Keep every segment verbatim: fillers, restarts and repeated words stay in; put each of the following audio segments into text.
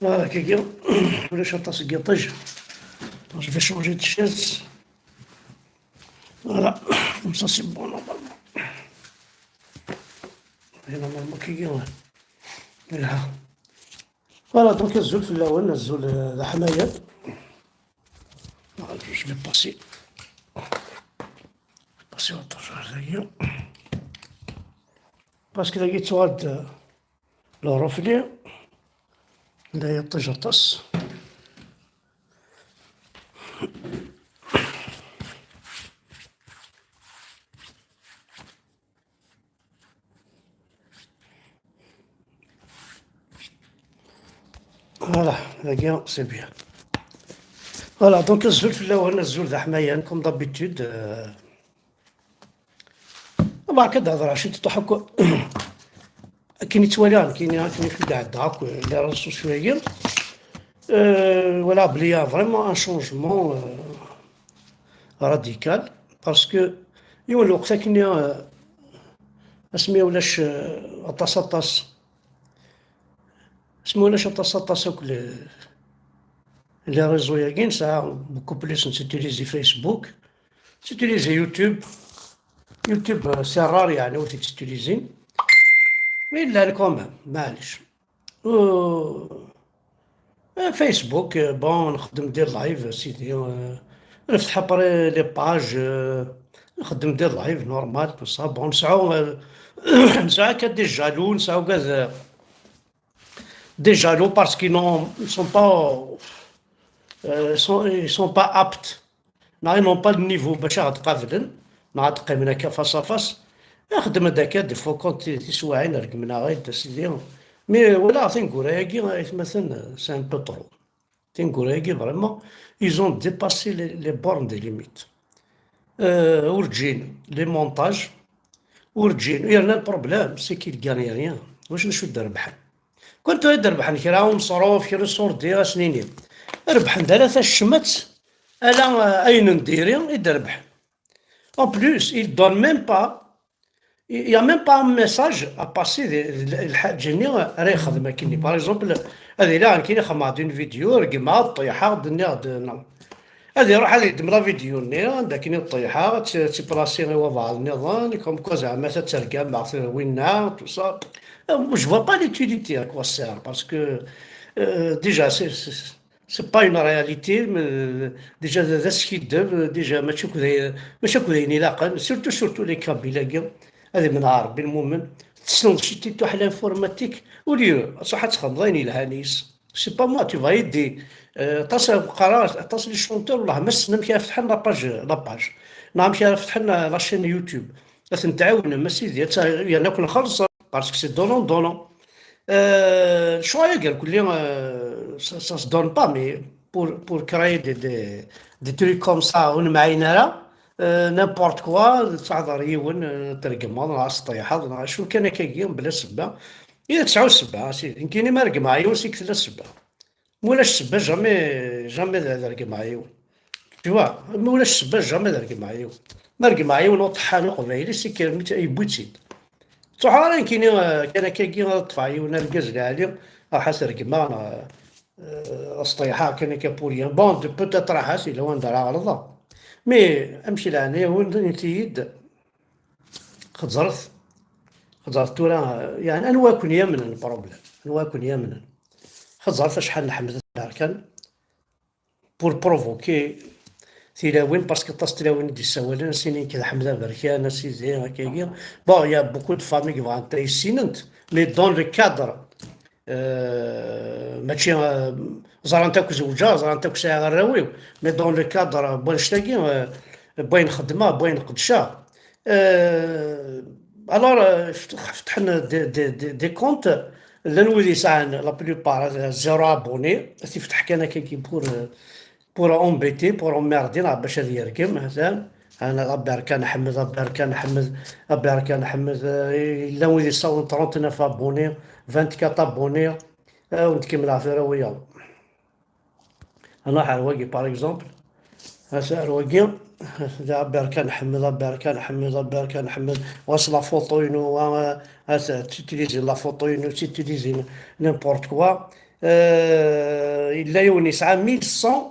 Voilà, kagi, ulac aṭas n yiṭij. Je vais changer de chaise. Voilà, comme ça c'est bon normalement. Et normalement, kagi, ouais. Voilà. Voilà, donc azul fell-awen, azul, euh, d aḥmayan. Voilà, je vais passer. Passer au ṭṭajer dagi. Parce que dagi yettɣad, euh, le reflet. Da yeṭṭij aṭas. Voilà, dagi, c'est bien. Voilà, donc azul fell-awen, azul d aḥmayan, comme d'habitude. Euh, Berka ad d-hedreɣ ciṭuḥ akk. Akken i ttwaliɣ nekkini, akken i k-d-ɛeddaɣ akk les réseaux sociaux-agi, euh, walaɣ belli y a vraiment un changement, euh, radical, parce que yiwen lweqt akkenni, euh, asmi ulac, euh, aṭas, aṭas, asmi ulac aṭas, aṭas akk les, les réseaux-agi, nesɛa beaucoup plus, nettutilizi Facebook, nettutilizi YouTube. YouTube, euh, c'est rare, yeɛni, ur t-ttutilizi. Mais llan quand même, maɛlic. Euh, euh, Facebook, euh, bon, nxeddem des lives, sidi, euh, nefteḥ après les pages, euh, nxeddem des lives, normal, tout ça. Bon, nesɛu, euh, nesɛu akka des jaloux, nesɛu ugad, euh, des jaloux parce qu'ils n'ont, ils sont pas, euh, sont, ils sont pas aptes. Neɣ ils n'ont pas le niveau bac ad qablen, neɣ ad qqimen akka face à face. Ixeddem-d akka des fois quand ti-, tiswiɛin regmen-aɣ-id, a sidi. Mais, euh, walaɣ tineggura-agi, aytmaten, euh, c'est un peu trop. Tineggura-agi, vraiment, ils ont dépassé les, les bornes des limites. Euh, urǧin, les montages, urǧin. Yerna le problème, c'est qu'ils gagnent rien. Wacu, d acu i d-rebḥen? Kan tura i d-rebḥen kra umeṣruf, kra usurdi, ad s-nini. Rebḥen-d ala tacmat, ala, euh, ayen n diri i d-rebḥen. En plus, ils donnent même pas, il y a même pas un message à passer de, de, de lḥaǧa-nni ara yexdem akkenni. Par exemple, ad iliɣ nekkini xedmeɣ-d une vidéo, regmeɣ-d, ṭṭiḥeɣ-d, nniɣ-d, non. Ad iruḥ ad yeddem la vidéo-nni, anda akken i ṭṭiḥeɣ, ad tt-, ad tt-iplasi i walbeɛḍ nniḍen, comme quoi zeɛma ad tergem ɣef winna, tout ça. Euh, je vois pas l'utilité à quoi ça sert, parce que, euh, déjà, c'est, c'est, c'est pas une réalité, mais, euh, déjà, d, d askiddeb, déjà, mačči akk d ay-, mačči akk d ayen ilaqen, surtout, surtout les Kabyles-agi, ad imneɛ Rebbi lmumen, tessneḍ ciṭuḥ l'informatique, au lieu, ad truḥ ad txedmeḍ ayen yelhan yis. C'est pas moi, tu vas aider. Euh, aṭas, qqareɣ, aṭas les chanteurs, wallah, ma ssnen amek ara fetḥen la page, la page. Neɣ amek ara fetḥen la, la chaîne YouTube. Ad ten-tɛawnem, a sidi, ad tt-, yerna ad ken-xellṣen, parce que c'est donnant, donnant. Euh, lecɣal-agi irkelli, euh, ça, ça se donne pas, mais pour, pour créer des, des, des trucs comme ça, ur nemɛin ara, euh, n'importe quoi, tettɛaḍer yiwen, euh, tregmeḍ, neɣ ad s-tṭiḥeḍ, neɣ acu kan akkagi, bla ssebba. I ad tesɛu ssebba, a sidi. Nekkini ma regmeɣ yiwen, seg tella ssebba. Ma ulac ssebba, jamais, jamais ad, ad regmeɣ yiwen. Tu vois, ma ulac ssebba, jamais ad regmeɣ yiwen. Ma regmeɣ yiwen uṭeḥḥan uqbayli, c'est que yewwi-tt-id. Ttruḥeɣ ara nekkini, euh, kan akkagi, ad ṭṭfeɣ yiwen argaz lɛali, ruḥ ad t-regmeɣ, neɣ, euh, ad s-ṭiḥeɣ kan akka pour rien. Bon, de, peut-être ahat, yella wanda ara ɣelḍeɣ. Mais, amek i leɛnaya-wen, init-iyi-d, xeẓret, xeẓret tura, yeɛni, anwa i ken-yamnen, problème? Anwa i ken-yamnen? Xeẓret acḥal n Ḥmed Aberkan pour provoquer tilawin, parce que aṭas n tlawin i d-yessawalen, a s-inin nekk d Ḥmed Aberkan, a sidi, akkagi. Bon, il y a beaucoup de familles qui vont être issinet, mais dans le cadre, euh, mačči, euh, ẓrant akk zewǧeɣ, ẓrant akk sɛiɣ arraw-iw, mais dans le cadre n wannect-agi, euh, n wayen xeddmeɣ, n wayen qeddceɣ. Euh, alors, euh, fetḥ-, fetḥen des, des, des, des comptes, llan wid yesɛan, la plupart, euh, zéro abonné, ad t-ifteḥ kan akkagi pour, euh, pour embêter, pour emmerder, neɣ bac ad yergem, hatan. Ana Aberkan Ḥmed, Aberkan Ḥmed, Aberkan Ḥmed, euh, llan wid yessawḍen trente-neuf abonnés, vingt-quatre abonnés, euh, ad wen-d-kemmleɣ tura wiyaḍ. Nruḥ ar wagi, par exemple. Asa ar wagi, d Aberkan Ḥmed, Aberkan Ḥmed, Aberkan Ḥmed. Ɣas la photo-inu, wa, asa, ttutilizi la photo-inu, ttutilizi n'importe quoi. Euh, yella yiwen yesɛa mille cent,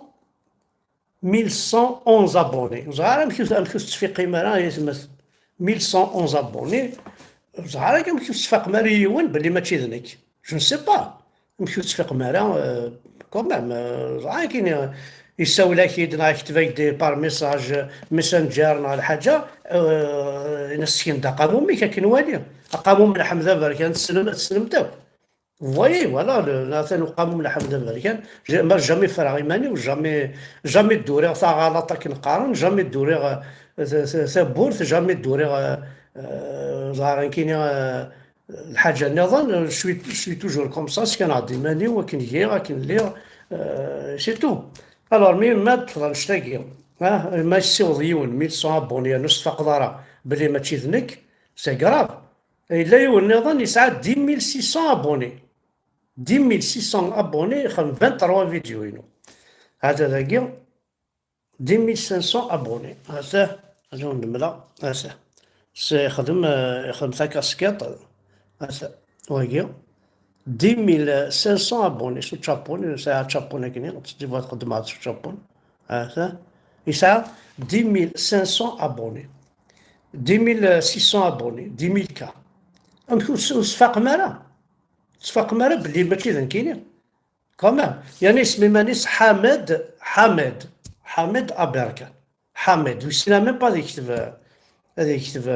mille cent onze abonnés. Ẓer amek, amek ur tettfiqim ara, ay atmaten. Mille cent onze abonnés. Ẓer amek ur tettfaqem ara yiwen belli mačči d nekk. Je ne sais pas. Amek ur tettfaqem ara, euh, quand même, euh, ẓer akken, euh, yessawel-ak-id neɣ yekteb-ak-d par message, euh, messenger neɣ lḥaǧa, euh, in-as sken-d aqamum-ik akken wali. Aqamum n Ḥmed Aberkan, tessnem, tessnem-t akk. Vous voyez, voilà, le, la, atan uqamum n Ḥmed Aberkan, j'ai, ma jamais ffreɣ iman-iw, jamais, jamais dduriɣ taɣalaṭ akken qqaren, jamais dduriɣ, euh, ta-, ta-, tawwurt, jamais dduriɣ, euh, euh, ẓer nekkini, euh, lḥaǧa nniḍen, je suis, je suis toujours comme ça, skaneɣ-d iman-iw, akken giɣ, akken lliɣ, euh, c'est tout. Alors, mi ma d-teḍra annect-agi, ah, ma yessiweḍ yiwen mille cent abonnés, yernu ur s-tfaqeḍ ara belli mačči d nekk, c'est grave. Yella yiwen nniḍen yesɛa dix mille six cents abonnés. Dix mille six cents abonnés, ixdem vingt-trois vidéos-inu. Hata dagi, dix mille cinq cents abonnés. Hata, ad wen-d-mleɣ, hata. S-, ixdem, euh, ixdem takaskiṭ, hata, wagi. Dix mille cinq cents abonnés, s učapun, yesɛa ačapun akkenni, tebɣa txeddem s učapun. Hata, yesɛa dix mille cinq cents abonnés. Dix mille six cents abonnés, dix mille K. Amek ur s-, ur s-tfaqem ara? Ur s-tfaqem ara belli mačči d nekkini? Quand même. Yerna isem iman-is Ḥamed, Ḥamed, Ḥamed Aberkan. Ḥamed, wissen même pas ad yekteb, ad yekteb,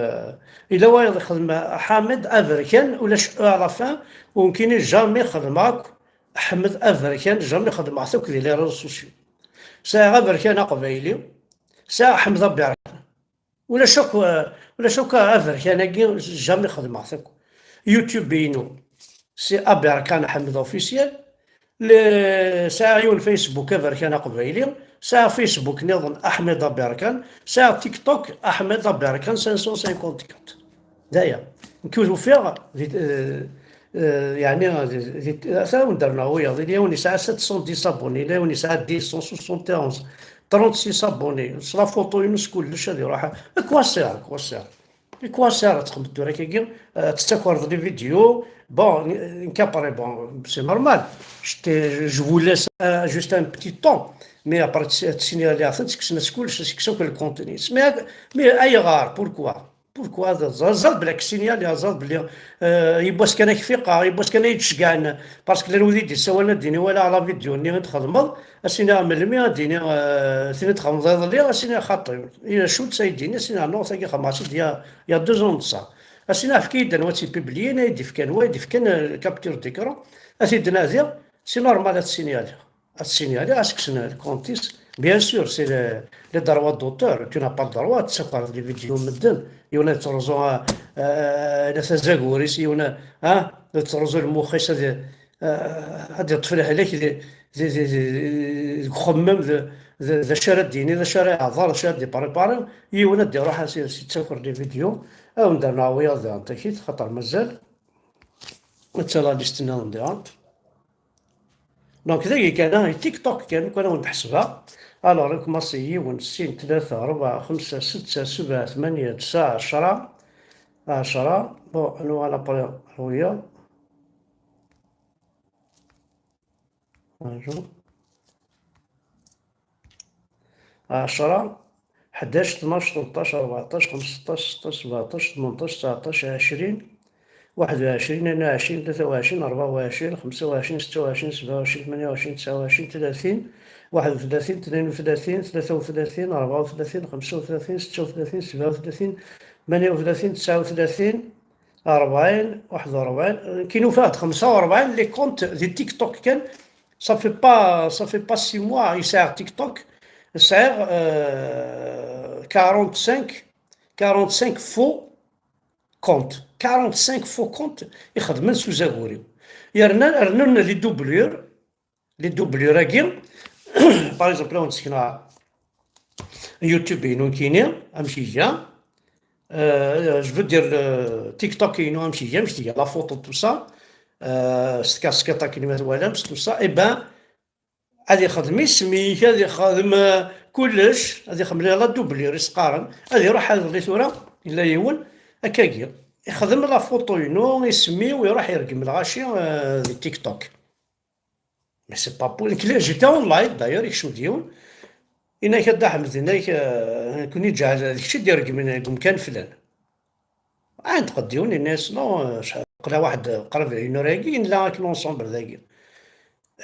yella wayeḍ ixdem Ḥamed Aberkan, ulac E à la fin, u nekkini jamais xedmeɣ akk Ḥmed Aberkan, jamais xedmeɣ-t akk di les réseaux sociaux. Sɛiɣ Aberkan aqbayli, sɛiɣ Ḥmed Aberkan. Ulac akk, ulac akk aberkan-agi, jamais xedmeɣ-t akk. YouTube-inu, c'est Aberkan Ḥmed Officiel. Le, sɛiɣ yiwen Facebook Aberkan Aqbayli, sɛiɣ Facebook niḍen Ahmed Aberkan, sɛiɣ TikTok Ahmed Aberkan cinq cent cinquante-quatre. D aya. Nekk ur ufiɣ di, euh, euh, yeɛni, di, di, ata wen-d-rreɣ wiyaḍ, yella yiwen yesɛa sept cent dix abonnés, yella yiwen yesɛa dix, cent soixante et onze, trente-six abonnés, s la photo-inu s kullec ad iruḥ. À quoi sert, à quoi sert? À quoi sert ad txedmeḍ tura akkagi? Euh, tettakreḍ les vidéos. Bon, n-, nekk après, bon, c'est normal. Je t'ai, je vous laisse, euh, juste un petit temps. Mais après, ad t-, ad t-signaliɣ-tent, kksen-as kullec, kksen akk le contenu. Mais, mais ayɣer? Pourquoi? Pourquoi? Ẓ-, ẓẓad belli ad k-signaliɣ, ẓẓad belli, euh, yiwwas kan ad k-fiqeɣ, yiwwas kan ad yi-d-ceggɛen. Parce que llan wid i d-yessawalen ad d-iniɣ walaɣ la vidéo-nni i d-txedmeḍ, ad s-iniɣ melmi ad d-iniɣ, euh, tin i d-txedmeḍ iḍelli, ad s-iniɣ xaṭi. Acu-tt ay d-ini, ad s-iniɣ non, tagi xedmeɣ-tt-id il y a, il y a deux ans de ça. Ad s-iniɣ efk-iyi-d anwa tt-ipibliyin, ay d-ifkan wa, ay d-ifkan, euh, capture d'écran, ad t-id-nadiɣ, c'est normal ad t-signaliɣ. Ad t-signaliɣ, ad s-kksen lkont-is. Bien sûr, c'est le, les droits d'auteur. Tu n'as pas le droit ad tessakreḍ les vidéos n medden. Yiwen ad yettruẓu, euh, euh, la tazagur-is, yiwen, hein, ad yettruẓu lmux-is, ad, euh, ad yeṭṭef lehlak di, di, di, di, deg uxemmem, d, d, d acu ara d-yini, d acu ara ihḍer, d acu ara d-iprépari. Yiwen ad d-iruḥ ad s-, ad s-yettaker les vidéos. Ad wen-d-rreɣ wiyaḍ diɣen takit, xaṭer mazal. Ad tala list-nniḍen diɣen. Donc, dagi kan, ah, TikTok kan, kan ad wen-d-ḥesbeɣ. Alors, nkumaṣi yiwen, sin, tlata, rebɛa, xemsa, setta, sebɛa, tmanya, tesɛa, ɛecra, ɛecra. Bon, anwa après, ar wiyaḍ. Bonjour. عشرة، حداش، اثناش، ثلطاش، أربعطاش، خمسطاش، سطاش، سبعطاش، ثمنطاش، تسعطاش، عشرين، واحد وعشرين، اثنين وعشرين، ثلاثة وعشرين، أربعة وعشرين، خمسة وعشرين، ستة وعشرين، سبعة وعشرين، ثمانية وعشرين، تسعة وعشرين، ثلاثين، واحد وثلاثين، اثنين وثلاثين، ثلاثة وثلاثين، أربعة وثلاثين، خمسة وثلاثين، ستة وثلاثين، سبعة وثلاثين، ثمانية وثلاثين، تسعة وثلاثين، أربعين، واحد وأربعين، كي نوفات خمسة وأربعين les comptes ديال TikTok كان. Ça fait pas, ça fait pas six mois يسعى TikTok. سعيغ, euh, quarante-cinq, quarante-cinq faux comptes. Quarante-cinq faux comptes يخدمن سو زاغوريو. يرنا، رنون les doublures. Les doublures-agi, par exemple, là, on se يوتيوب ينو كيني، أمشي جا. Euh, je veux dire, le TikTok ينو أمشي جا، أمشي جا. La photo, tout ça. Euh, سكا-، سكاطا كلمة ولا، tout ça. Eh ben, هذه خدمي سميك، هذه خدم، آه، كلش، هذه خدم لها la doublure، يسقارن. هذه يروح هذا اللي ثورة، إلا يون، هكاكي. يخدم la photo ينو، يسمي ويروح يرقم الغاشي، آه، دي تيك توك. Mais c'est pas possible. Nekk, j'étais en live, d'ailleurs, ikcem-d yiwen. Yenna-k a Dda Ḥmed, yenna-k, euh, nekkni ǧeɛl, d kečč i d-ireggmen deg umkan flan. Ɛand qeddiwen, yenna-yas, non, euh, acḥal, aql-aɣ waḥed qrib une heure-agi, nella akken ensemble dagi.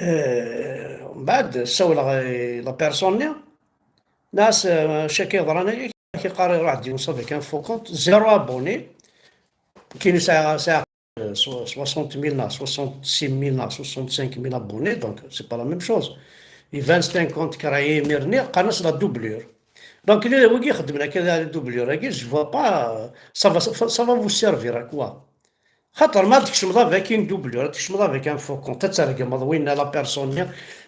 Euh, mbeɛd ssawleɣ i la personne-nni, nniɣ-as, euh, acu akka yeḍran, aya, ak-iqqar iruḥ d yiwen avec un faux compte, zéro abonné. Nekkini sɛiɣ, sɛiɣ, euh, so-, soixante mille neɣ soixante-six mille neɣ soixante-cinq mille abonnés, donc c'est pas la même chose. Iban c'est un compte créé imir-nni, qqaren-as la doublure. Donc, les, wigi ixeddmen akka, la doublure-agi, je vois pas, euh, ça va, ça, ça va vous servir à quoi? Xaṭer ma ad tkecmeḍ avec une doublure, ad tkecmeḍ avec un faux compte, ad tergmeḍ winna la personne-nni,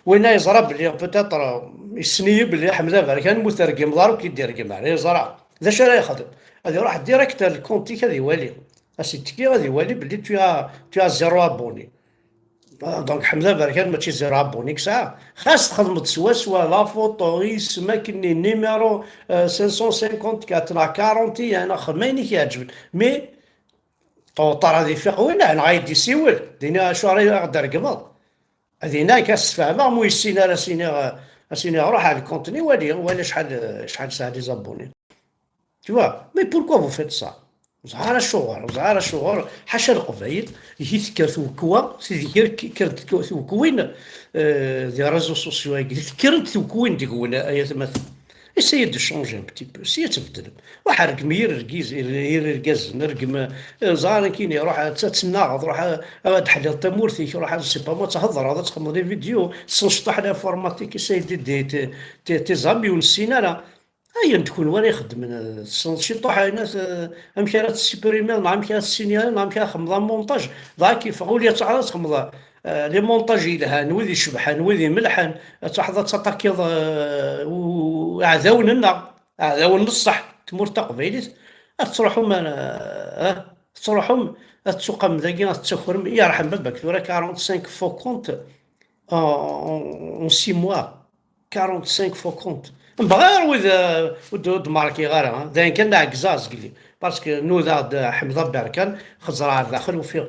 winna yeẓra belli peut-être, euh, yessen-iyi belli Ḥmed Aberkan, mu tergmeḍ ara, ur k-id-irgem ara, yeẓra. D acu ara yexdem? Ad iruḥ direct ar lkunt-ik ad iwali. Ad s-ittekki ad iwali belli tu as, tu as zéro abonné. Ah, donc Ḥmed Aberkan mačči zéro abonné i yesɛa. Xas txedmeḍ swaswa la photo, isem akkenni, numéro, euh, cinq cent cinquante-quatre neɣ quarante et un, neɣ xdem ayen i k-iɛeǧben. Mais Ṭuṭar ad ifiq winna, neɣ ad yi-d-isiwel, dinna acu ara aɣ-d-tregmeḍ? Dinna akka ad s-sfehmeɣ, mu yessin ara, as-iniɣ, as-iniɣ ruḥ ar lkunt-nni, wali, wali acḥal, acḥal sɛan les abonnés. Tu vois, mais pourquoi vous faites ça? Ur ẓriɣ ara acuɣer, ur ẓriɣ ara acuɣer, ḥaca Leqbayel, i tekker twekwa, si deg kker-, kker-, twekwin, euh, des réseaux sociaux-agi, tekkrent twekwin deg-wen, ay atmaten. Essayez de changer un petit peu, essayez ad tbeddlem. Ruḥ rgem yir irgiz-, yir irgazen, rgem, eh, ẓer nekkini, ruḥ ad, ad tennaɣeḍ, ruḥ ad, ad d-ḥliḍ tamurt-ik, ruḥ ad, je sais pas moi, ad thedreḍ, ad txedmeḍ les vidéos, tessenceṭ l'informatique, essayez de, de, de, de, tes amis ur nessin ara. Ayen d kunwi ara ixeddmen, eh, tessneḍ ciṭuḥ ayen, eh, amek ara tessipprimiḍ, neɣ amek ara tessinireḍ, neɣ amek ara txedmeḍ amontaj, dɣa ad k-yeffeɣ ul ad teɛreḍ ad txedmeḍ, eh, les montages yelhan, wid icebḥen, wid imelḥen, ad truḥeḍ ad taṭakiḍ, eh, u-, aɛdawen-nneɣ. Aɛdawen n ṣṣeḥ, tmurt taqbaylit, ad tettruḥum, eh, eh, tettruḥum, ad tettuqam dagi, ad tettakrem, yerḥem baba-k, tura quarante-cinq faux comptes en, en, en six mois, quarante-cinq faux comptes. Mbeɣ ara wid, eh, ur d-, ur d-markiɣ ara, eh, d ayen kan d aɛegza azegli, parce que nudaɣ-d Ḥmed Aberkan, xeẓreɣ ar daxel, ufiɣ.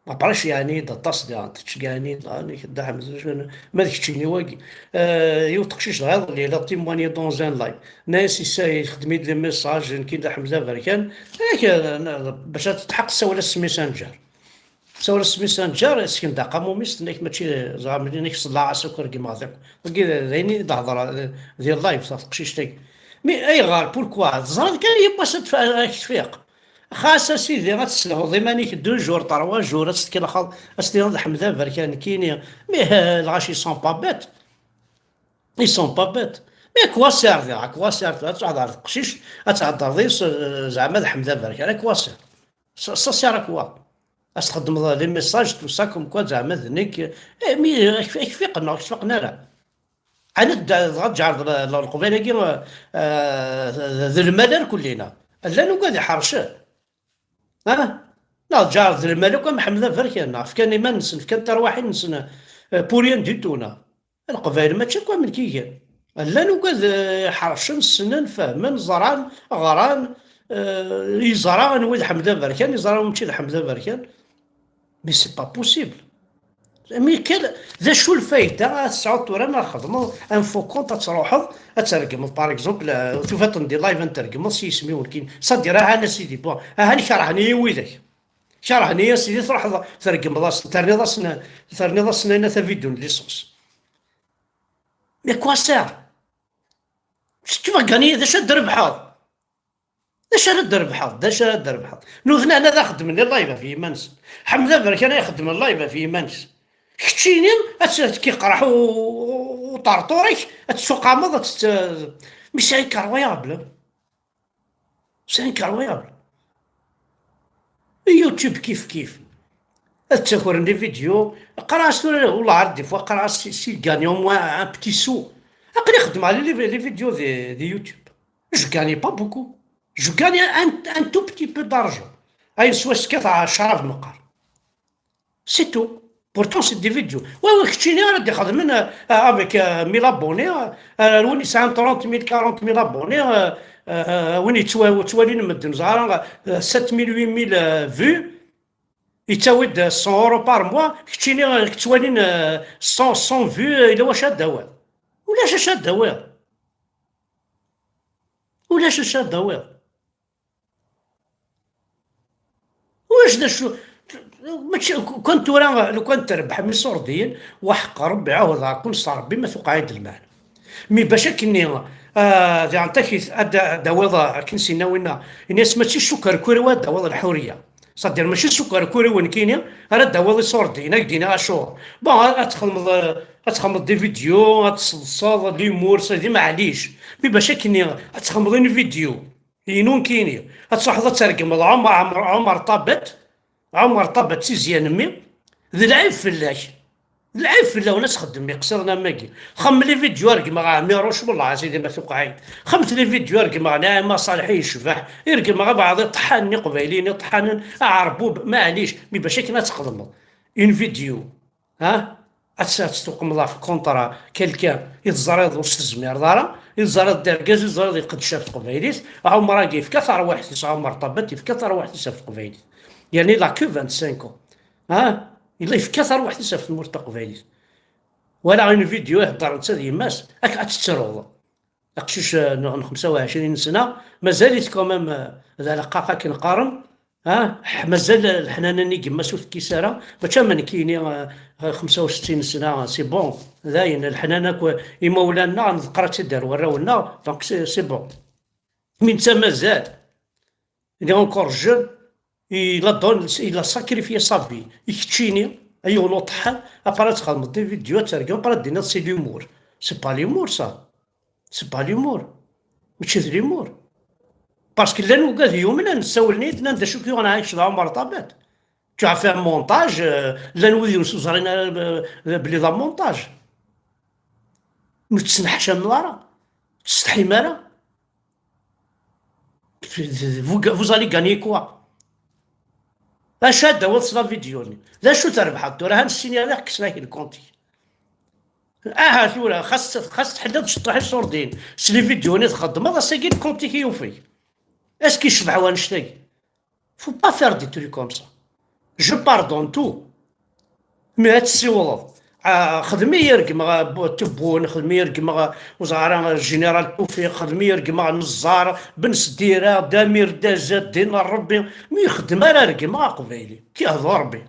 Après, yeɛni-d aṭas diɣen, tettceggiɛni-d, ah, nekk Dda Ḥmed, ma d keččini wagi. Euh, yiwet teqcict dɣa iḍelli, la témoigné dans un live. Nna-yas issa, ixdem-id les messages, nekk Dda Ḥmed Aberkan. Ak, euh, bac ad tetḥeq, tessawel-as s Messenger. Tessawel-as s Messenger, sken-d aqamum-is, tenna-k mačči, ẓer, nekk ṣellaɣ-as akk, regmeɣ-t akk. Wagi d, d ayen i d-hedreɣ, euh, di live, teqcict-agi. Mais ayɣer, pourquoi? Teẓriḍ kan yiwwas ad tf-, ad k-tfiq. Xas a sidi ad tesselhuḍ iman-ik deux jours, trois jours, ad tetkelxeḍ, ad s-tiniḍ d Ḥmed Aberkan nekkini. Mais, euh, lɣaci, ils sont pas bêtes. Ils sont pas bêtes. Mais à quoi sert, à quoi sert? Ad tɛeddeḍ ɣer teqcict, ad tɛeddeḍ yis, euh, zeɛma d Ḥmed Aberkan, à quoi sert? Ça, ça sert à quoi? Ad s-txedmeḍ les messages, tout ça, comme quoi zeɛma d nekk. Eh, mais, euh, ak-, ak-fiqen neɣ ak-fiqen ara? Ɛni d-, dɣa tǧeɛleḍ l-, l-, Leqbayel-agi, eh, d, d lmal irkelli, neɣ? Llan ugad iḥercen. Ah? Neɣ tǧeɛleḍ d lmal akk am Ḥmed Aberkan, neɣ fkan iman-nsen, fkan tarwiḥin-nsen, eh, pour rien du tout, neɣ? Leqbayel mačči akk am nekk i gan. Llan ugad, eh, ḥercen, ssnen, fehmen, ẓran, ɣran, eh, yeẓra anwa i d Ḥmed Aberkan, yeẓra anwa mačči d Ḥmed Aberkan. Mais c'est pas possible. Mi kan, d acu lfayda ad tesɛuḍ tura ma txedmeḍ un faux compte, ad truḥeḍ, ad tregmeḍ, par exemple, euh, tufiḍ-ten di live, ad tregmeḍ s yisem-iw nekkini. C'est-à-dire, ahan a sidi, bon, ahan kerhen-iyi widak. Kerhen-iyi a sidi, truḥeḍ, tregmeḍ-asen, terniḍ-asen, terniḍ-asen ayen a tavidun n licence. Mais quoi ça? Tu vas gagner, d acu ad d-trebḥeḍ? D acu ara d-rebḥeḍ? D acu ara d-rebḥeḍ? Nutni ad xeddmen live ɣef yiman-nsen. Ḥmed Aberkan ad ixeddem live ɣef yiman-nnes. Keččini ad tt-, ad k-iqerḥ u-, u-, uṭerṭur-ik, ad tettuqameḍ, ad tett-, mais c'est incroyable. C'est incroyable. YouTube kif kif. Ad ttakren les vidéos. Qqareɣ-as tura, والله عاد des fois qqareɣ-as si, si gagne au moins un petit sou. Aql-i xeddmeɣ les, les vidéos di, di YouTube. Je gagne pas beaucoup. Je gagne un, un tout petit peu d'argent. Ayen swaswa kkateɣ ccrab meqqar. C'est tout. Pourtant, c'est des vidéos. Ouais, ouais, keččini ara d-ixedmen, euh, avec, euh, mille abonnés, euh, euh, win yesɛan trente mille, quarante mille abonnés, euh, euh, win yettwa-, yettwalin medden, ẓer, euh, sept mille, huit mille, euh, vues. Yettawi-d cent euros par mois, keččini, eh, yettwalin, eh, cent, cent vues, eh, yella wacu ad d-tawiḍ? Ulac acu ad d-tawiḍ. Ulac acu ad d-tawiḍ. Ulac d acu, mačči, kan tura, lukan trebḥem iṣurdiyen, wa ḥeqq Rebbi, ɛawdeɣ-ken s Rebbi, ma tuqeɛ-id lmal. Mi bac akkenni, ah, diɣen takit, ad d-, ad d-tawiḍ akken sinna winna, ini-as mačči s ukerkuriw ad d-tawiḍ lḥuriya. C'est-à-dire mačči s ukerkuriw nekkini ara d-tawiḍ iṣurdiyen, ad k-d-iniɣ acuɣer. Bon, ad, ad txedmeḍ, eh, ad txedmeḍ des vidéos, ad tseḍseḍ, l'humour, ça, di maɛlic. Mi bac akkenni, ad txedmeḍ une vidéo. Inu nekkini. Ad truḥeḍ ad tergmeḍ Ɛumar, Ɛumar, Ɛumar Ṭabet, Ɛumar Ṭabet si Zya n mmi, d lɛib fell-ak. D lɛib fell-awen ad txeddmem iqsiḍen am wagi. Xemmem les vidéos regmeɣ Ɛmiruc, wellah a sidi ma tuqeɛ-id. Xemmet les vidéos regmeɣ Naɛima Ṣaleḥ i yecbeḥ, i regmeɣ abeɛḍ iṭeḥḥanen iqbayliyen, iṭeḥḥanen aɛerbub, maɛlic, mi bac akken ad txedmeḍ une vidéo. Ha? Ad tt-, ad tt-tuqmeḍ ɣef contrat quelqu'un i teẓriḍ ur s-tezmireḍ ara, i teẓriḍ d argaz, i teẓriḍ iqeddec ɣef teqbaylit, Ɛumar-agi yefka tarwiḥt-is, Ɛumar Ṭabet yefka tarwiḥt-is ɣef teqbaylit. Yerna il a que vingt-cinq ans. Ha? Yella yefka tarwiḥt-is ɣef tmurt taqbaylit. Wala une vidéo ihedder netta d yemma-s, ak-, ad tettruḍ. Aqcic, eh, n, n xemsa u ɛecrin sna, mazal-it quand même, eh, d aleqqaq akken qqaren. Ah, ḥ-, mazal leḥnana-nni n yemma-s ur tekkis ara, mačči am nekkini, eh, xemsa u settin sna, c'est bon, dayen, leḥnana akk, imawlan-nneɣ, neḍqer-itt-id ar warraw-nneɣ, donc c'est, c'est bon. Mi netta mazal, il est encore jeune, il a donné, il a sacrifié sa vie. I keččini, ay yiwen uṭeḥḥan, après ad txedmeḍ des vidéos, ad tergem, après ad d-tiniḍ c'est l'humour. C'est pas l'humour, ça. C'est pas l'humour. Mačči d l'humour. Parce que llan wigad yumnen, ssawlen-iyi-d, nnan-d acu k-yuɣen ɛic d Ɛumar Ṭabet. Tu as fait un montage, euh, llan wid ur ẓrin ara, euh, belli d amontaj. Ur tettneḥcamem ara, ur tsetḥim ara. Vous, vous allez gagner quoi? Acu ad d-tawiḍ s la vidéo-nni? D acu trebḥeḍ tura? Ha nessin yerna kksen-ak lkont-ik. Aha tura, xas, xas tḥelliḍ ciṭṭaḥ iṣurdiyen s les vidéos-nni txeddmeḍ, ass-agi lkont-ik yufeg. Est-ce que yecbeḥ wannect-agi? Faut pas faire des trucs comme ça. Je pardonne tout. Mi ad tessiwleḍ, ah, xdem-iyi regmeɣ, ah, Bu-, Tebboune, xdem-iyi regmeɣ, ah, ur ẓriɣ ara, ah, Général Toufiq, xdem-iyi regmeɣ Nezzar, Ben Sdira, Damir Dazat, Dina Rebbi, mi xdem ara regmeɣ aqbayli. Kihdu Rebbi.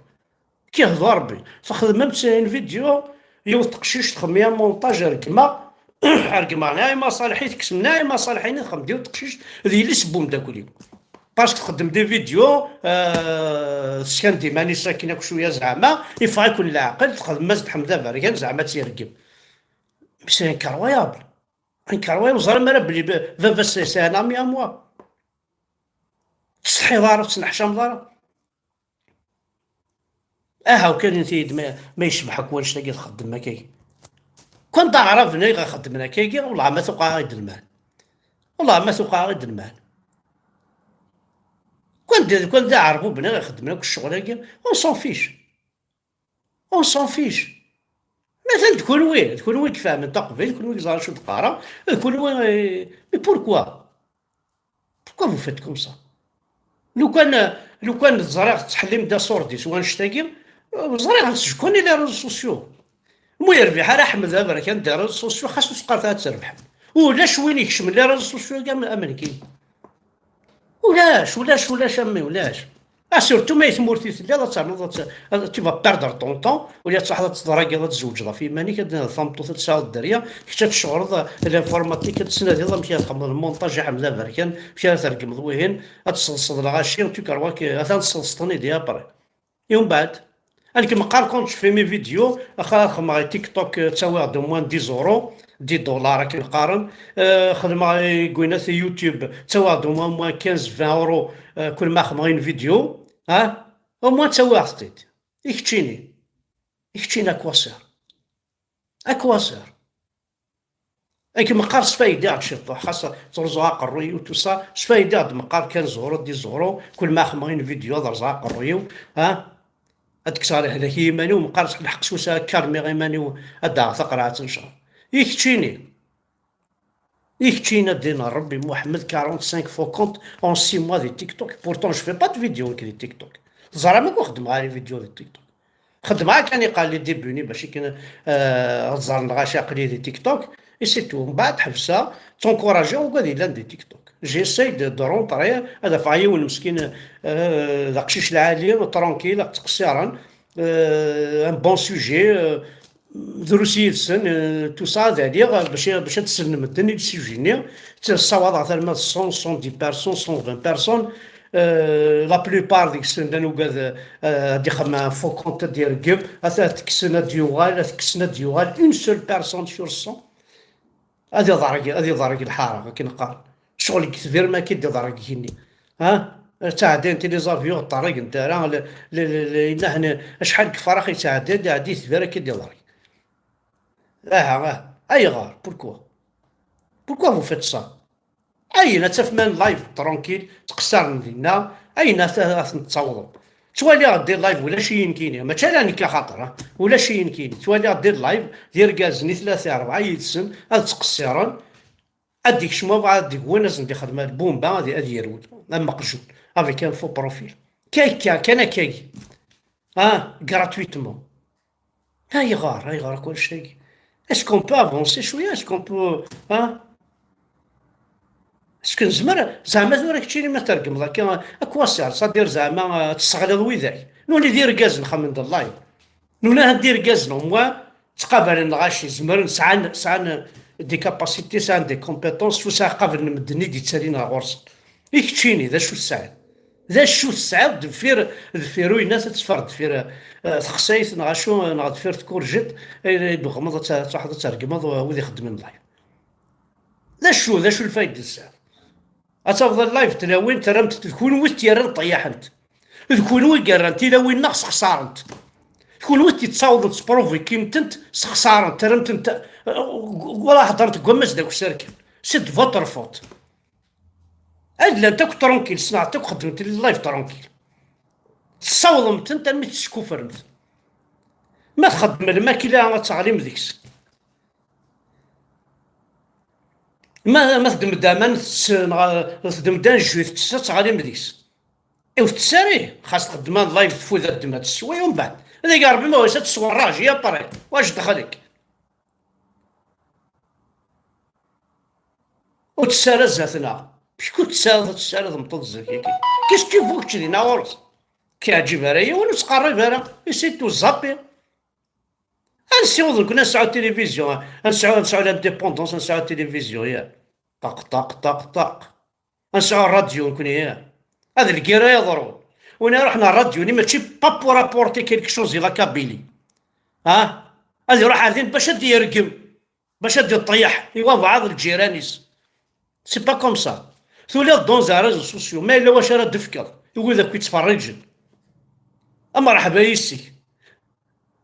Kihdu Rebbi. Txedmem une vidéo, yiwet teqcict txemmem montage regmeɣ, regmeɣ Naɛima Ṣaleḥ, i tekksem Naɛima Ṣaleḥ-nni, txemmem-d yiwet teqcict, d yelli-s n umeddakel-iw. Parce que txeddem des vidéos, euh, teskan-d iman-is akken akk cwiya zeɛma, yeffeɣ-iken leɛqel, txedmem-as-d Ḥmed Aberkan zeɛma ad tt-yergem. Mais c'est incroyable. Incroyable, ur ẓrim ara belli b-, baba-s c'est un ami à moi. Ur tsetḥiḍ ara, ur tettneḥcameḍ ara. Aha, ukan inti-yi-d ma, ma yecbeḥ akk wannect-agi txeddem akkagi. Kan d aɛraben ay ɣa xeddmen akkagi, wellah ma tuqeɛ-aɣ-id lmal. Wellah ma tuqeɛ-aɣ-id lmal. Kan d, kan d aɛerbuben ay ɣa xeddmen akk ccɣel-agi, on s'en fiche. On s'en fiche. Matan d kunwi, d kunwi i ifehmen taqbaylit, d kunwi i yeẓran acu d-qqareɣ, d kunwi, eh, mais pourquoi? Pourquoi vous faites comme ça? Lukan, lukan ẓriɣ tettḥellim-d aṣurdi s wannect-agi, ẓriɣ je connais les réseaux sociaux. Mu yerbiḥ ara Ḥmed Aberkan des réseaux sociaux, xas ur s-qqaret ad trebḥem. Ulac win ikecmen les réseaux sociaux am, am nekki. Ulac, ulac, ulac a mmi, ulac. Ah, surtout ma i tmurt i telliḍ, ad ternuḍ, ad t-, ad, tu vas perdre ton temps, wala ad truḥeḍ ad teḍragiḍ, ad tzewǧeḍ ɣef yiman-ik, ad d-, tameṭṭut ad tesɛuḍ dderya, kečč ad tceɣleḍ, eh, l'informatique, ad tesnadiḍ amek ad txedmeḍ montage i Ḥmed Aberkan, amek ara tregmeḍ wihin, ad tesseḍseḍ lɣaci, tu crois que atan tesseḍseḍ-ten-id après. Et umbeɛd, ad kem-qqar quand je fais mes vidéos, axir ad xedmeɣ i TikTok, eh, ttawiɣ-d au moins dix euros, dix dollars akken qqaren, eh, xedmeɣ i gwinat i YouTube, ttawiɣ-d au moins, au moins quinze, vingt euros, eh, kul ma xedmeɣ une vidéo, ah, au moins ttawiɣ-t-id. I keččini? I keččini à quoi sert? À quoi sert? Akken meqqar sfaydiɣ-d ciṭuḥ, xas ttruẓuɣ aqerruy-iw tout ça, sfaydiɣ-d meqqar quinze euros, dix euros, kul ma xedmeɣ une vidéo ad rẓeɣ aqerruy-iw, ha? Ad kkseɣ lehlak i yiman-iw, meqqar lḥeqq s wasa ad karmiɣ iman-iw, ad d-aɣeɣ taqerɛet n ccɣel. I keččini? I keččini a ddin n Rebbi, Muḥemmed, quarante-cinq faux comptes en six mois di TikTok, pourtant je fais pas de vidéo nekk di TikTok. Teẓram akk xeddmeɣ les vidéos di TikTok. Xeddmeɣ kan iqal les débuts-nni bac akken, euh, ad ẓren lɣaci aql-i di TikTok. Et c'est tout. Mbeɛd ḥebseɣ, ttunkuṛajiɣ ugad yellan di TikTok. J'essaie de, de rentrer, ad afeɣ yiwen meskin, euh, d aqcic lɛali, tranquille, ad ttqeṣṣiren, euh, un bon sujet, euh, drus yid-sen, euh, tout ça, ad aliɣ, bac, bac ad slen medden i le sujet-nni. Tt-, ssawaḍeɣ-t arma d cent, cent dix personnes, cent vingt personnes. Euh, la plupart deg-sen d anugad, euh, ad ixemmem ɣef faux compte, ad d-ireggem, ad, ad t-kksen, ad d-yuɣal, ad t-kksen, ad d-yuɣal, une seule personne sur cent. Ad iḍerreg, ad iḍerreg lḥara, akken qqaren. Ccɣel deg tbir ma akka i d-iḍerreg igenni. Ha? Ttɛeddint les avions, ṭṭerrigent ara, le, le, le, le, yella ḥna, acḥal deg Farax yettɛeddi, ad iɛeddi tbir akka i d-iḍerreg. Aha, aha. Ayɣer? Pourquoi? Pourquoi vous faites ça? Ayen ad tafem un live tranquille, ttqeṣṣiren dinna, ayen ad, ad ten-ttawḍen. Ttwaliɣ des lives, ulac-iyi nekkini, mačči ala nekk axaṭer, ha? Ulac-iyi nekkini. Ttwaliɣ des lives, d irgazen i tlata, rebɛa yid-sen, ad ttqeṣṣiren, ad d-ikcem wabɛaḍ deg-wen, ad sen-d-ixdem lbumba, ad, ad yerwel, am meqjul, avec un faux profil. Kayka, kan akkagi. Ah, gratuitement. Ayɣer, ayɣer akk annect-agi? Est-ce qu'on peut avancer cwiya? Est-ce qu'on peut, hein? Est-ce que nezmer, zeɛma tura keččini ma tergmeḍ akka, à quoi sert? C'est-à-dire zeɛma, euh, tesseɣliḍ widak? Nuni d irgazen xemmen d llayeḍ. Nuni ahat d irgazen, au moins, ttqabalen lɣaci, zemren, sɛan, sɛan des capacités, sɛan des compétences, ur sɛan qabel n medden i d-yettalin ɣer ɣur-sen. I keččini, d acu tesɛiḍ? D acu tesɛiḍ deffir, deffir uyennat ad teffeɣ deffir, eh, texsayt neɣ acu, neɣ deffir tkurjit, eh, i d-tuɣmeḍ ad t-, ad truḥeḍ ad tergmeḍ, eh, wid ixeddmen live? D acu, d acu lfayda tesɛiḍ? Ad tafeḍ live tlawin, terramt d kunwi i t-yerran ṭeyyḥent. D kunwi i yerran tilawin-nneɣ sexṣarent. D kunwi i t-yettawḍen sprovokimt-tent, sexṣarent, terramt-tent, eh, wala heddrent deg wammas d akessar kan. C'est de votre faute. Ad llant akk tranquille, ssneɣ-tent akk xeddment live tranquille. Tessawḍem-tent armi teskufremt. Ma txeddmem lmakla ad teɣlim deg-s. Ma, ma teddem-d aman tess-, neɣ teddem-d anejju tettess ad teɣlim deg-s. I ur tettess ara, xas txeddem live tfud ad ddem ad tess, wa umbeɛd. Ad ig Rebbi ma ɣis ad tess warraji, après. Wac dxelek? Ur tess ara zdat-neɣ. Acu ur tess ara, ur tess ara tmeṭṭut zdat-k-agi? Qu'est-ce que tu veux kečč dinna ɣur-s? Ur k-yeɛǧib ara yiwen, ur ttqerrib ara. Et c'est tout, zappi. Ad nessiweḍ nekkni ad nesɛu tilivizyu, ad nesɛu, ad nesɛu l'indépendance, ad nesɛu tilivizyu, ya. Ṭaq, ṭaq, ṭaq, ṭaq. Ad nesɛu rradyu nekkni, ya. Ad lgira yeḍrun. Win iruḥen ar rradyu-nni, mačči pas pour apporter quelque chose i la Kabylie. Ha? Ad iruḥ ar din bac ad d-yergem. Bac ad d-iṭṭeyyḥ i wabɛaḍ lǧiran-is. C'est pas comme ça. Tuliḍ dans les réseaux sociaux, ma yella wacu ara d-tefkeḍ i wid akk yettferriǧen. Ama mreḥba yis-k.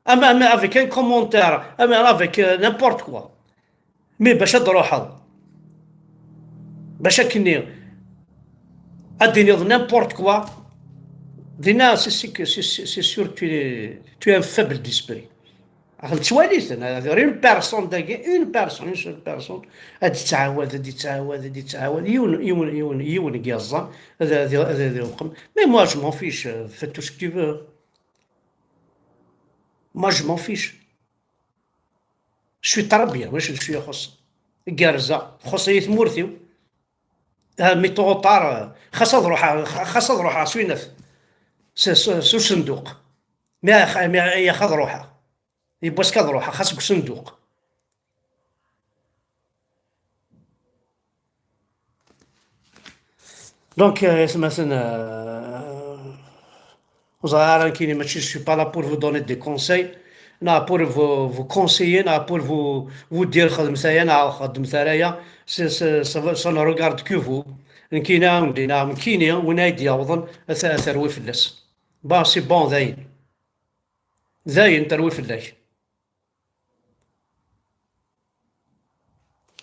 Ama, ama avec un commentaire, ama avec, euh, n'importe quoi. Mais bac ad d-truḥeḍ, bac akkenni ad d-tiniḍ n'importe quoi, dinna, c'est, c'est que, c'est, c'est, c'est sûr que tu es, tu es un faible d'esprit. Nettwali-ten, une personne dagi, une personne, une seule personne, ad d-tettɛawad, ad d-tettɛawad, ad d-tettɛawad, yiwen, yiwen, yiwen, yiwen i yeẓẓan, ad, ad, ad, ad iweqqem. Mais moi, je m'en fiche, euh, fais tout ce que tu veux. Moi, je m'en fiche. Je suis très bien, واش, واش ixuṣṣ? Gerrzeɣ, txuṣṣ-iyi tmurt-iw. Ah, mais trop tard, euh, xas ad ruḥeɣ, xas ad ruḥeɣ s winat. S, s, s usenduq. Mais, mais, ya, ad ruḥeɣ. Yiwwas kan ad ruḥeɣ, xas deg usenduq. Donc, euh, isem-asen, euh, ur ẓriɣ ara nekkini, mačči, je suis pas là pour vous donner des conseils, neɣ pour vous, vous conseiller, neɣ pour vous, vous dire xedmet aya, neɣ xedmet ara aya. C'est, c'est, ça va, ça ne regarde que vous. Nekkini, nekkini, win ay d-yawḍen, ad t-, ad terwi fell-as. Bon, c'est bon, dayen. Dayen, terwi fell-ak.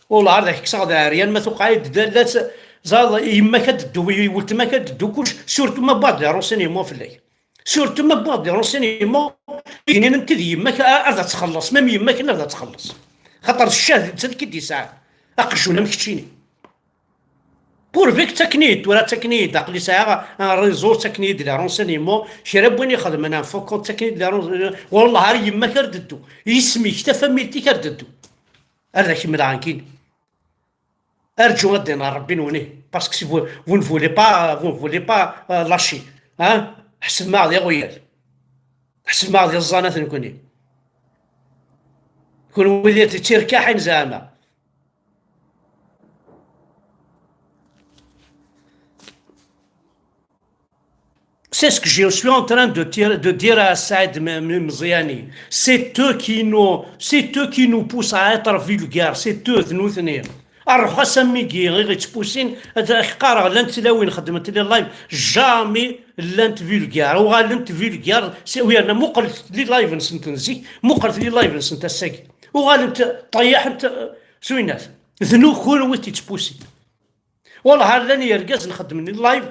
Wellah ar d ak-kkseɣ d aɛeryan, ma tuqeɛ-d d allat, ẓaḍ yemma-k ad d-teddu, weltma-k ad d-teddu, kullec, surtout ma wwiɣ-d les renseignements fell-ak. Surtout ma wwiɣ-d les renseignements, inin-tent-id yemma-k a-, ad txelleṣ, même yemma-k ad txelleṣ. Xaṭer d ccah d nettat i k-id-yesɛan. Aqjun am keččini. Pourvu que ttaken-iyi-d, tura ttaken-iyi-d, aql-i sɛiɣ un réseau, ttaken-iyi-d les renseignements, kra n win ixedmen un faux compte, ttaken-iyi-d les renseignements, wallah ar yemma-k ar d-ddu, isem-ik, tafamilt-ik ar d-ddu. Ad ak-mleɣ nekkini. Arǧu ad d-ineɣ Rebbi nwen-ihi, parce que si vous, vous ne voulez pas, vous ne voulez pas, euh, lâcher, hein? Ḥesbem-aɣ d iɣuyal. Ḥesbem-aɣ d iẓẓanat nekkni. Kunwi d tirkaḥin zeɛma. C'est ce que je suis en train de dire, de dire à Saïd M-, M-, Mziani. C'est eux qui nous, c'est eux qui nous poussent à être vulgaires. C'est eux, d nutni. Rrxas am wigi i ɣ-ittpusin, ad ak-qqareɣ, llant tlawin xeddment les lives, jamais llant vulgaires. Uɣalent vulgaires, c'est, yerna muqlet les lives-nsent n zik, muqlet les lives-nsent ass-agi. Uɣalent ṭṭeyyaḥent, euh, s winnat. D nu-, kunwi i tt-ittpusin. Wallah, llan yergazen xeddmen les lives,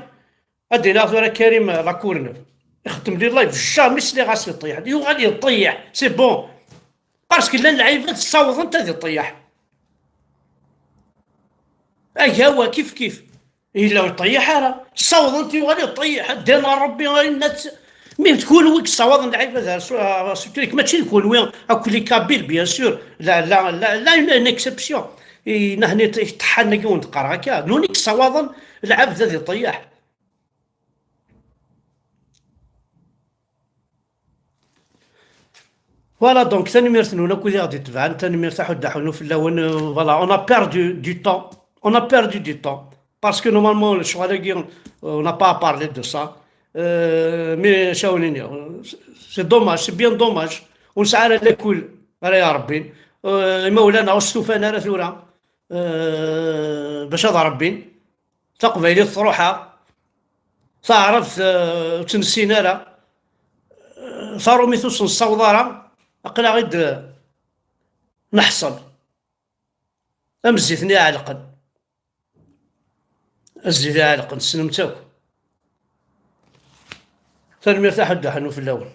ad d-iniɣ tura Karim Lacourneuve. Ixeddem les lives, jamais sliɣ-as yeṭṭeyyeḥ. Yuɣal yeṭṭeyyeḥ, c'est bon. Parce que llan lɛibad ssawḍent ad iṭṭeyyeḥ. Agawa, kif kif. Yella ur yeṭṭeyyeḥ ara. Ssawḍent yuɣal yeṭṭeyyeḥ. Ddin ɣer Rebbi, ayen nna-, mais d kunwi i yessawaḍen lɛibad ar su-, ar su-, mačči d kunwi, akk les Kabyles, bien sûr. La, la, la, la, une, une exception. I nahni t-, teḥḥan-agi wen-d-qqareɣ akka. Nuni i yessawaḍen lɛebd ad iṭeyyeḥ. Voilà, donc, tanemmirt-nwen akk i aɣ-d-itebɛen, tanemmirt a Ḥuddu Ḥunnu fell-awen, euh, voilà, on a perdu du temps, on a perdu du temps, parce que normalement, lecɣal-agi, euh, on n'a pas à parler de ça. Euh, mais, acu ara wen-iniɣ, c'est dommage, c'est bien dommage, ur nesɛi ara lakul ara irebbin. Euh, imawlan-a ur stufan ara tura, euh, bac ad rebbin. Taqbaylit truḥ-aɣ, taɛrabt, eh, ur tt-nessin ara, eh, taṛumit ur tt-nessaweḍ ara, aql-aɣ-id, eh, neḥṣel. Am zzit-nni iɛelqen. Zzit iɛelqen, tessnem-tt akk. Tanemmirt a Ḥuddu Ḥunnu fell-awen.